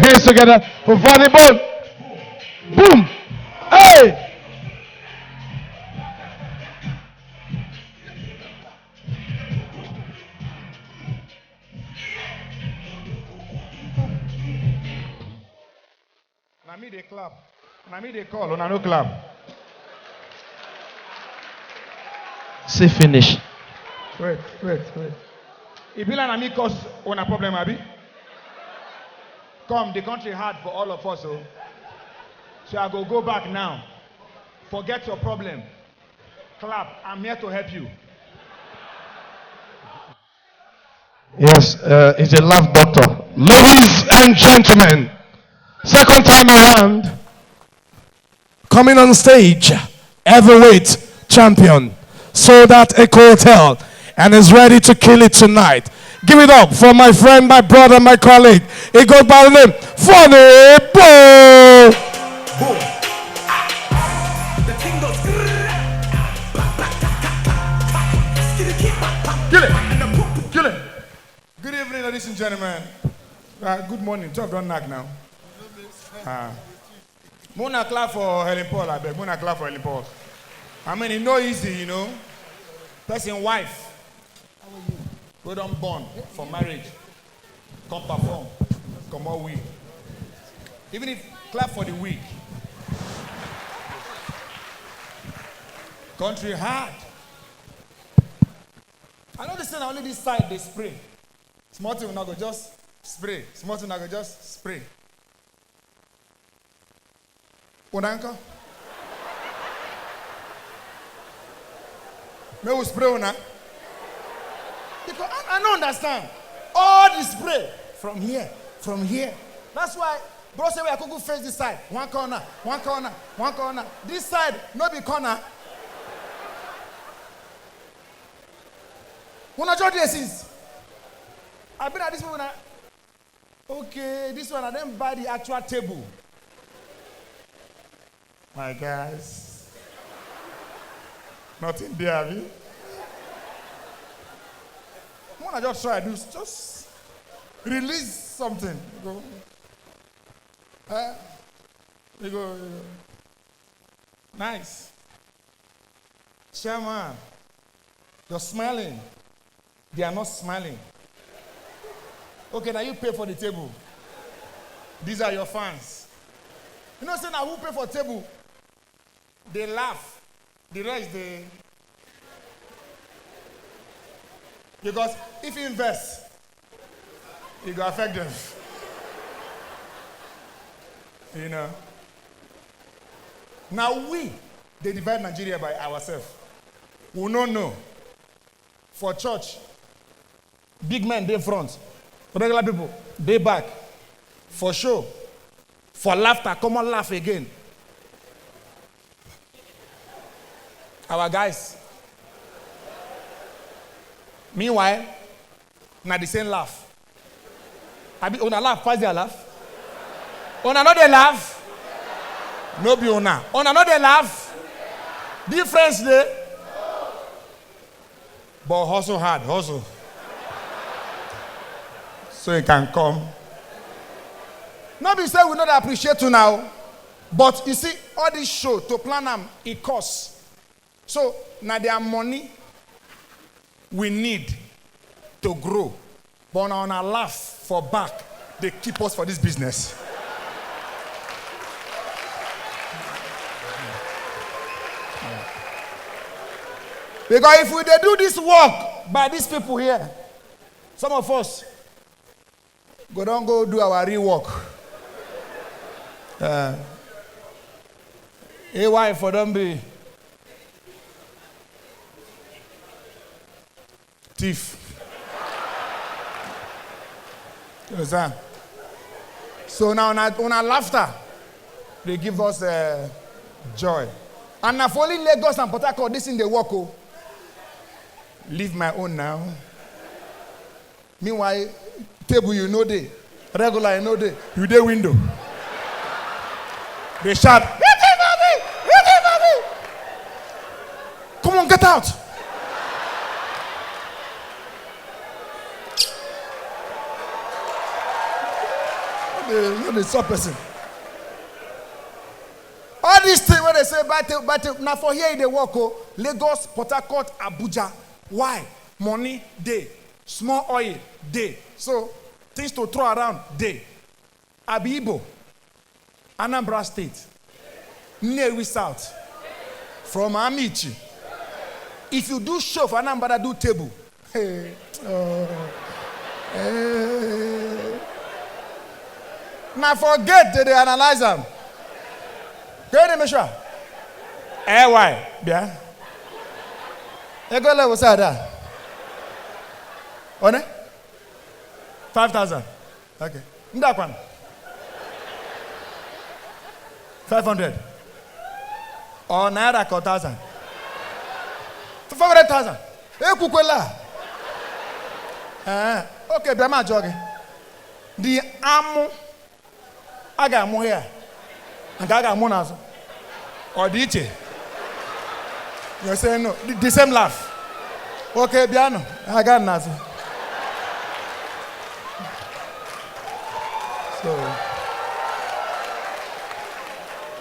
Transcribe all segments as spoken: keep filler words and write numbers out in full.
hands together for Funny Bone. Boom! Hey! Na me dey clap. Na me dey call. Una no clap. See finish. Wait, wait, wait. E be like na me cause una problem, abi? Come, the country hard for all of us, oh. So I go go back now. Forget your problem. Clap. I'm here to help you. Yes, uh, he's a laugh doctor. Ladies and gentlemen, second time around, coming on stage, heavyweight champion, sold out Echo Hotel, and is ready to kill it tonight. Give it up for my friend, my brother, my colleague. He goes by the name Funny Bone. Boom. Ah. The thing goes. Kill it. Kill it. Good evening, ladies and gentlemen. Uh, good morning. Twelve don knack now. Uh, Mona clap for Helen Paul, I beg. Mona clap for Helen Paul. I mean, it's no easy, you know. Person wife, we don born for marriage. Come perform. Come on, we. Even if clap for the weak. Country hard. I know this thing, only this side they spray. Small thing una go just spray. Small thing una go just spray. Una nko? May we spray una? Because I, I don't understand. All the spray from here, from here. That's why bro say we are going to face this side. One corner, one corner, one corner. This side, no be corner. Una just dey since. I been at this people now. Okay, this one, I then buy the actual table. My guys. Nothing there, abi? When I just try, do just release something. You go. Eh? You go, you go. Nice. Chairman, you're smiling. They are not smiling. Okay, now you pay for the table. These are your fans. You know, say now who pay for table? They laugh. The rest, they. Because if you invest, it go affect them. You know. Now we, they divide Nigeria by ourselves. We no know. For church, big men dey front, regular people dey back. For show, for laughter, come on, laugh again. Our guys. Meanwhile, na the same laugh. Abi una laugh pass their laugh? Una no dey laugh? No be una. Una no dey laugh? Difference dey. But hustle hard, hustle. So you can come. No be say we no dey appreciate you now. But you see, all this show to plan am, it costs. So na their money we need to grow. But na una laugh for back, they keep us for this business. Because if we dey do this work by these people here, some of us go don go do our real work. Uh, A Y for don be thief. You understand? So now, una, una laughter, they give us uh, joy. And na for only Lagos and Port Harcourt, this thing dey work. Oh. Leave my own now. Meanwhile, table you know dey, regular you know dey, you dey window. They shout, "Waiting for me! Waiting for me!" Come on, get out! Eh, no dey stop person. All this thing wey dey say buy table, buy table, na for here e dey work o. Lagos, Port Harcourt, Abuja. Why? Money dey, small oil dey. So things to throw around dey. I be Igbo, Anambra State, Nnewi South, from Amichi. If you do show for Anambra, do table. Hey, oh, hey. Na for gate they dey analyze am. Go dey make sure. Eh, why? Bia. Ego level side ah. One? Five thousand. Okay. Ndakwan. Five hundred. Or naira ka thousand. Five hundred thousand. Ekwukwela. Eh, okay, bịa ma jụọ gị. The amụ a ga-amụ ya, nke a ga-amụ n'azụ. Ọ dị iche? You say no. The, the same laugh. Okay, bịanụ. Aga n'azụ. So,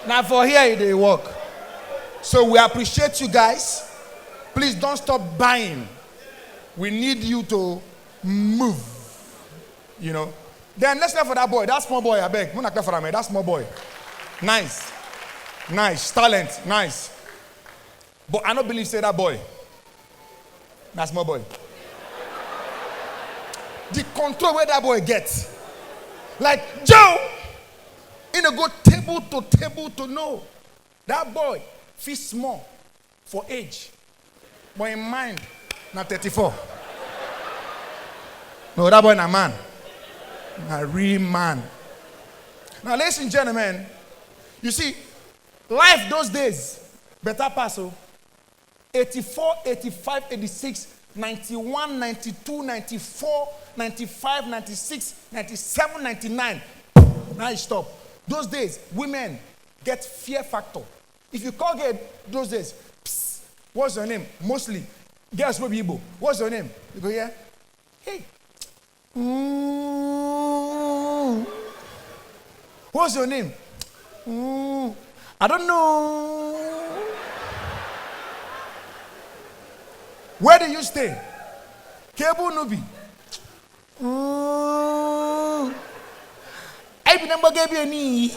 na for here e dey work. So we appreciate you guys. Please don't stop buying. We need you to move. You know. Then let's left for that boy. That small boy, I beg. Muna clap for him. That small boy. Nice. Nice. Talent. Nice. But I don't believe say that boy. That small boy. The control where that boy gets. Like, Joe, you know, go table to table to know. That boy feel small for age. But in mind, na thirty-four. No, that boy na man. Na real man. Now, ladies and gentlemen, you see, life those days better pass o. Eighty-four, eighty-five, eighty-six, ninety-one, ninety-two, ninety-four, ninety-five, ninety-six, ninety-seven, ninety-nine. Now e stop. Those days, women get fear factor. If you call girl those days, "Psst, what's your name?" Mostly, girls wey be Igbo, "What's your name?" You go hear, "Hey, mm, what's your name?" "Mm, I don't know." "Where do you stay?" "Kebu Nubi." "Mm, I be number Gabriel ni.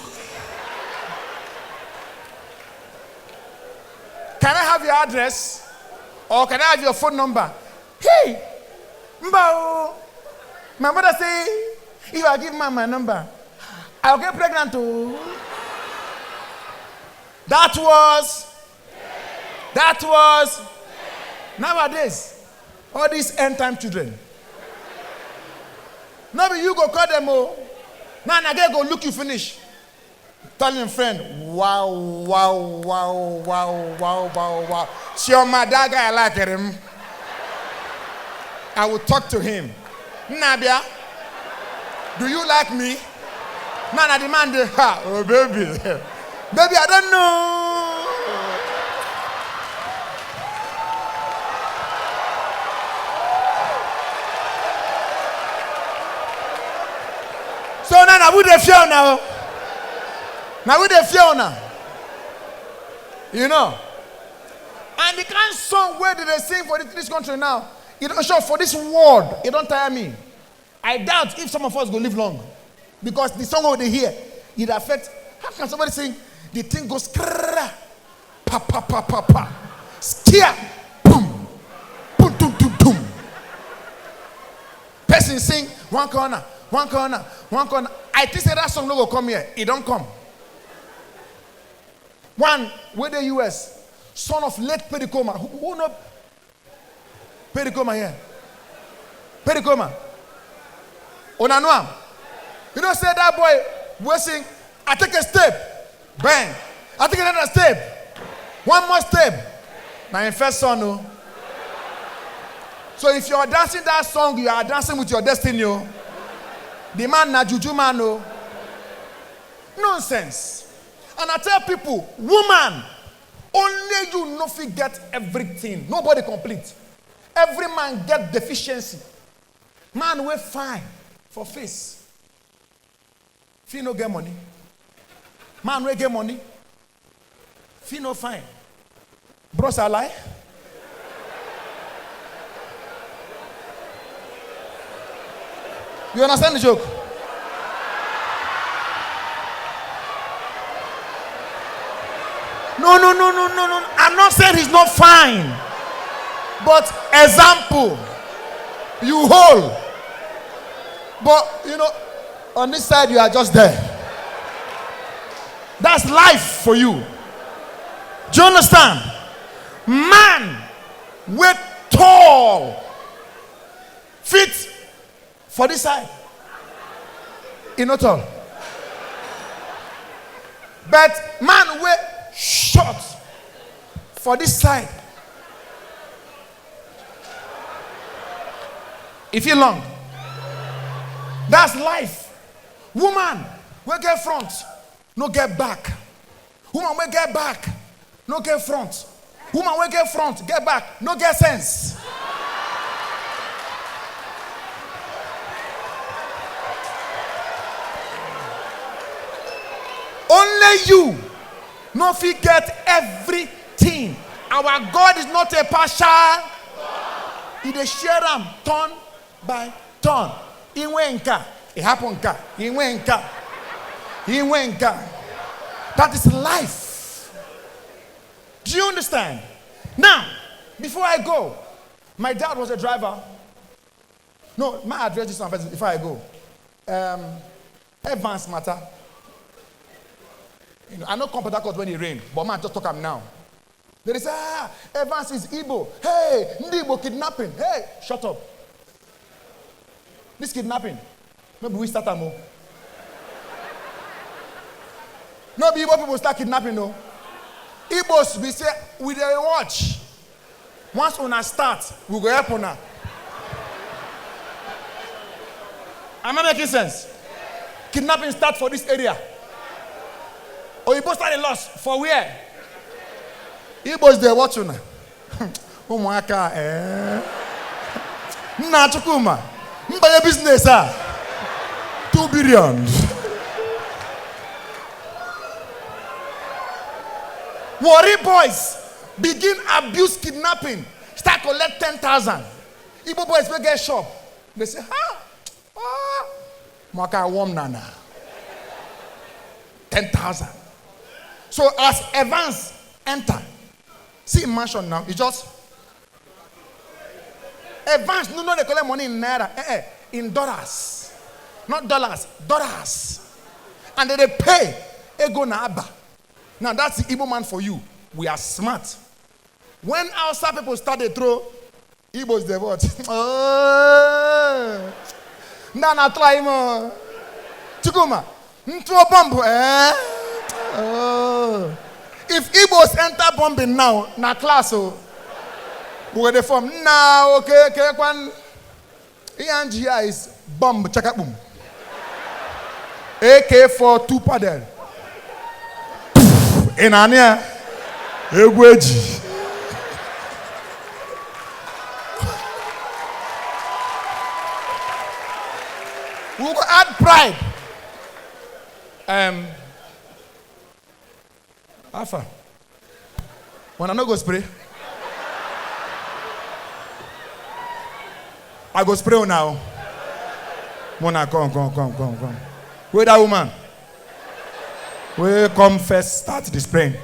Can I have your address? Or can I have your phone number?" "Hey, mba o. My mother say if I give man my number, I'll get pregnant o." That was, that was, nowadays, all these end time children. No be you go call them o. Now, na girl go look you finish. Tell him friend, "Wow, wow, wow, wow, wow, wow, wow. Chioma, that guy I like him. I will talk to him." "Nabia, do you like me?" Now, na the man dey, "Ha, oh baby." "Baby, I don't know." So now, na we dey fear now. Na we dey fear now. You know. And the kind song where they dey sing for this, this country now, e don show for this world, e don tire me. I doubt if some of us go live long, because the song wey we dey hear, it affect. How can somebody sing, the thing goes skrrr, pa pa pa pa pa, skia, boom, boom, tum tum tum. Person sing one corner, one corner, one corner. I think say that song no go come here. E don come. One wey dey U S, son of late Pericoma. Who, who know Pericoma here? Pericoma. Una know am? You know say that boy wey sing, "I take a step, bang. I take another step, one more step." Na him first son o. So if you are dancing that song, you are dancing with your destiny o. The man na juju man o. Nonsense. And I tell people, woman, only you no fit get everything. Nobody complete. Every man get deficiency. Man wey fine for face, Fit no get money. Man wey get money, fit no fine. Bros, I lie? You understand the joke? No, no, no, no, no, no. I'm not saying he's not fine. But example, you hold. But, you know, on this side, you are just there. That's life for you. Do you understand? Man wey tall fit for this side. E no tall. But man wey short for this side, e fit long. That's life. Woman wey get front no get back. Woman wey get back no get front. Woman wey get front get back no get sense. Only you no fit get everything. Our God is not a partial. He dey share am turn by turn. Inwe nka, it happen nka. Inwe nka, inwe nka. That is life. Do you understand? Now, before I go, my dad was a driver. No, ma address this one first before I go. Um, Evans matter. You know, I no come Port Harcourt when e rain, but ma just talk am now. They dey say, "Ah, Evans is Igbo. Hey, ndị Igbo kidnapping. Hey, shut up. This kidnapping, no be we start am o." No be Igbo people start kidnapping o. Igbos be say, "We dey watch. Once una start, we go help una." Am I making sense? Kidnapping start for this area. Oyibo start dey lost for where? Igbos dey watch una. Ụmụaka, eh? Nna Chukwuma, mbanye business a, two billion. Warri boys begin abuse kidnapping, start collect ten thousand. Igbo boys wey get shop, they say, "Ha! Ah! Maka warm nana." Ten thousand. So as Evans enter, see him mansion now, e just, Evans no, no dey collect money in naira, eh, eh, in dollars. Not dollars, dollars. And they dey pay ego na aba. Now that's the Igbo man for you. We are smart. When outside people start dey throw, Igbos dey what? Oh. Nna na try mo. Chukwuma, ntụọ bomb, eh? Oh. If Igbos enter bombing now, na class o. We go dey form. Nna, okay, okay, kwan. Ihe a ji ya is bomb chakakpum. A K four two paddle. Ị na-anụ ya? Egwu eji. We go add pride. Um, Alpha. When I no go spray, I go spray now. Mona, come, come, come, come, come. Where that woman? We come first start the spraying.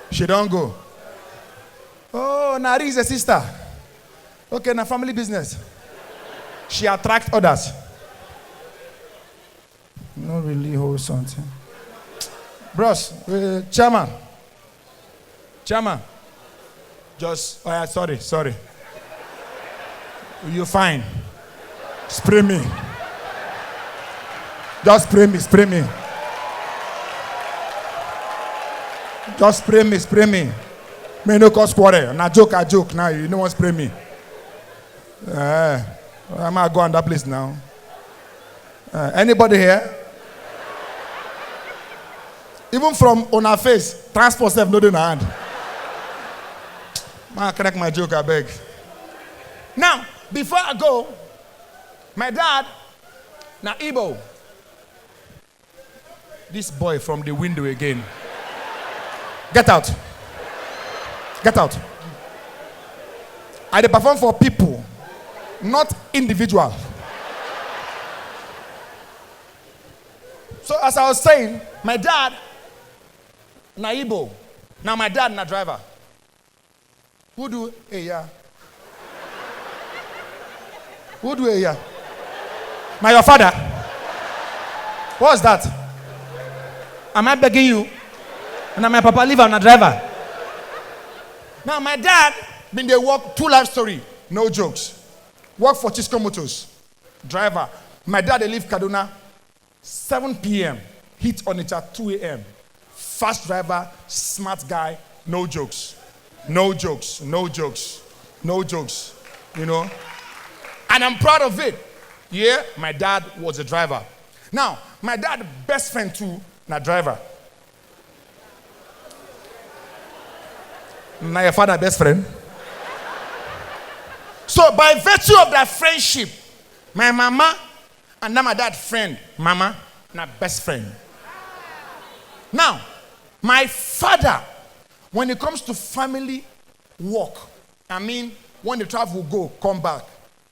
She don't go. Oh, Nari is a sister. Okay, na family business. She attract others. No really hold something. Bros, uh, chairman. Chairman. Just, oh yeah, sorry, sorry. You fine. Spray me. Just spray me, spray me. Just spray me, spray me. May no cause quarrel. Na joke, I joke now. You know what spray me? Eh, I'm gonna go on that place now. Uh, anybody here? Even from on her face, transport self no dey na hand. Man, crack my joke, I beg. Now, before I go, my dad, na Igbo. This boy from the window again. Get out. Get out. I dey perform for people, not individual. So as I was saying, my dad na Igbo. Now my dad na driver. Who do a ya? Who do a ya? Na your father. What's that? Am I begging you? Na my papa leave am na driver. Now my dad been dey work, two life story, no jokes. Work for Chisco Motors, driver. My dad dey leave Kaduna, seven p.m., hit Onitsha two a.m. Fast driver, smart guy, no jokes. No jokes, no jokes, no jokes. You know? And I'm proud of it. Yeah, my dad was a driver. Now, my dad best friend too na driver. Na your father best friend. So by virtue of that friendship, my mama and na my dad friend, mama, na best friend. Now, my father, when it comes to family work, I mean, when the travel go, come back,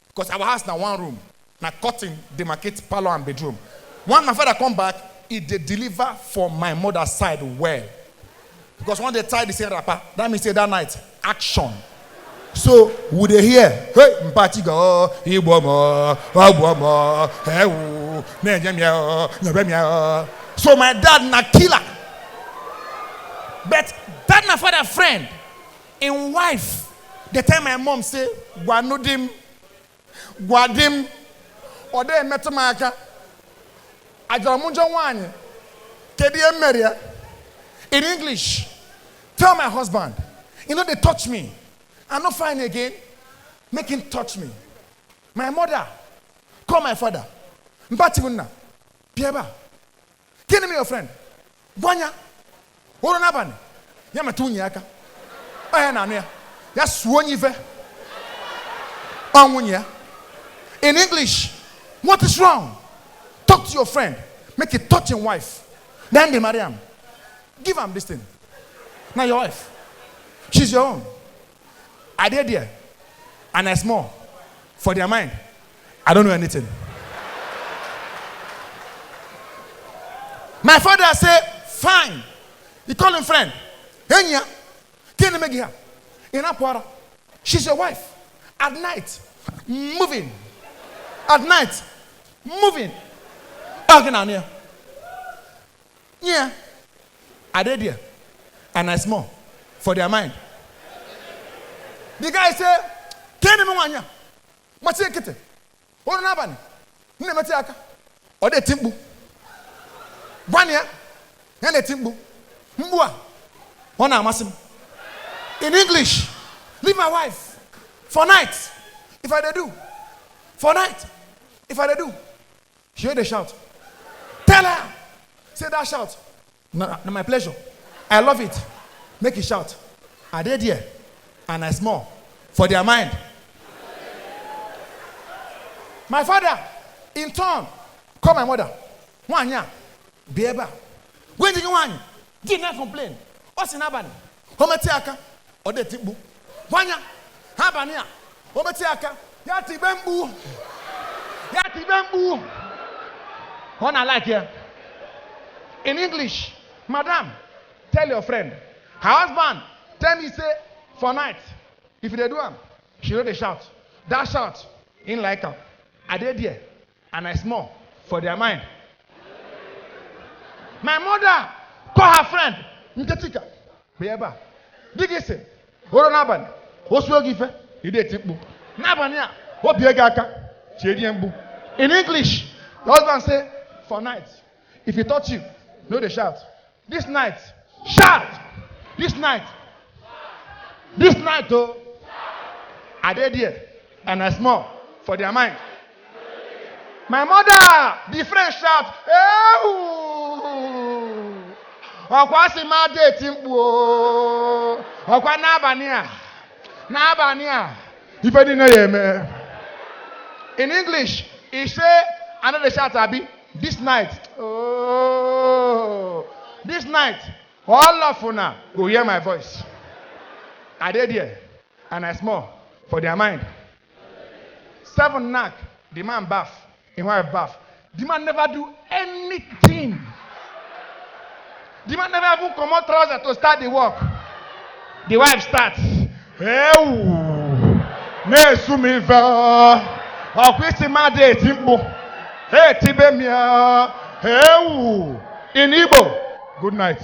because our house na one room, na curtain demarcate parlor and bedroom. When my father come back, he dey deliver for my mother side well. Because when they tie the same wrapper, that means say that night, action. So we dey hear, hey, mpachi go, igbomo, ogbomo, ewu, na-enye m ya, nyebe m ya. So my dad na killer. But that na father friend, in wife, they tell my mom say, gwa nudim, gwa dim, ọ dị emetụ m aka. Ajọrọ m njọ nwaanyị. Kedu ihe mere ya? In English, tell my husband, you know they touch me. I no fine again. Make him touch me. My mother, call my father. Mpachi nna, bịa ebe a. Gịnị m your friend? Gwanya. Ụrụ n'abalị. Ya metụ nwunye aka. Ọ ya na-anụ ya. Ya suo onye ife. Ọ nwunye ya. In English, what is wrong? Talk to your friend. Make it touch him wife. Then they marry him. Give him this thing. Now your wife. She's your own. I dey there and I small. For their mind, I don't know anything. My father say, fine. He call him friend. Enya, can you make here? In Akwara. She's your wife. At night, moving. At night, moving. Again, yeah. I dey there and I small. For their mind. The guy say, "Kenny me wanya. Mati ekete. Ono nabani. Nne mati aka. Ọ dị eti mkpu. Gwani ya. Ya na-eti mkpu. Mkpu a. Ọ na-amasị m. In English, leave my wife for night. If I dey do, for night, if I dey do, she dey shout. Tell her, say that shout. Na, na my pleasure. I love it. Make it shout. I dey there and I small. For their mind. My father, in turn, call my mother. Nwanyị a, bịa ebe a. Gwa ndị gị nwanyị, di na complain. Ọ sị n'abalị, o metụ aka, ọ dị eti mkpu. Gwanya, ha abalị a, o metụ aka, ya tibe mkpu. Ya tibe mkpu. Ọ na like ya. In English, madam, tell your friend. Her husband tell me say for night, if they do am, she no dey shout. That shout, in like am. I dey there and I small. For their mind. My mother call her friend, Nketika, be ebe a. Di gị sị, oro n'abalị, o suo gị ife, ị dị eti mkpu. N'abalị a, o bie gị aka, tie die mkpu. In English, the husband say, for night, if he touch you, no dey shout. This night, shout! This night, this night, oh, I dey there and I small. For their mind. My mother, the friend shout, "Ewu! Ọkwa sị m ada eti mkpu o. Ọkwa n'abalị a. N'abalị a. Ife niile ya eme." In English, he say, "I no dey shout, abi? This night." Oh. This night, all of una go hear my voice. I dey there, and I small for their mind. Seven knack, the man baff, him wife baff. The man never do anything. The man never even comot trouser to start the work. The wife start. Ewu. Na-esu m ife. Ọkwa isi mmadụ eti mkpu. Ha etibe m ya. Ewu. In Igbo. Good night.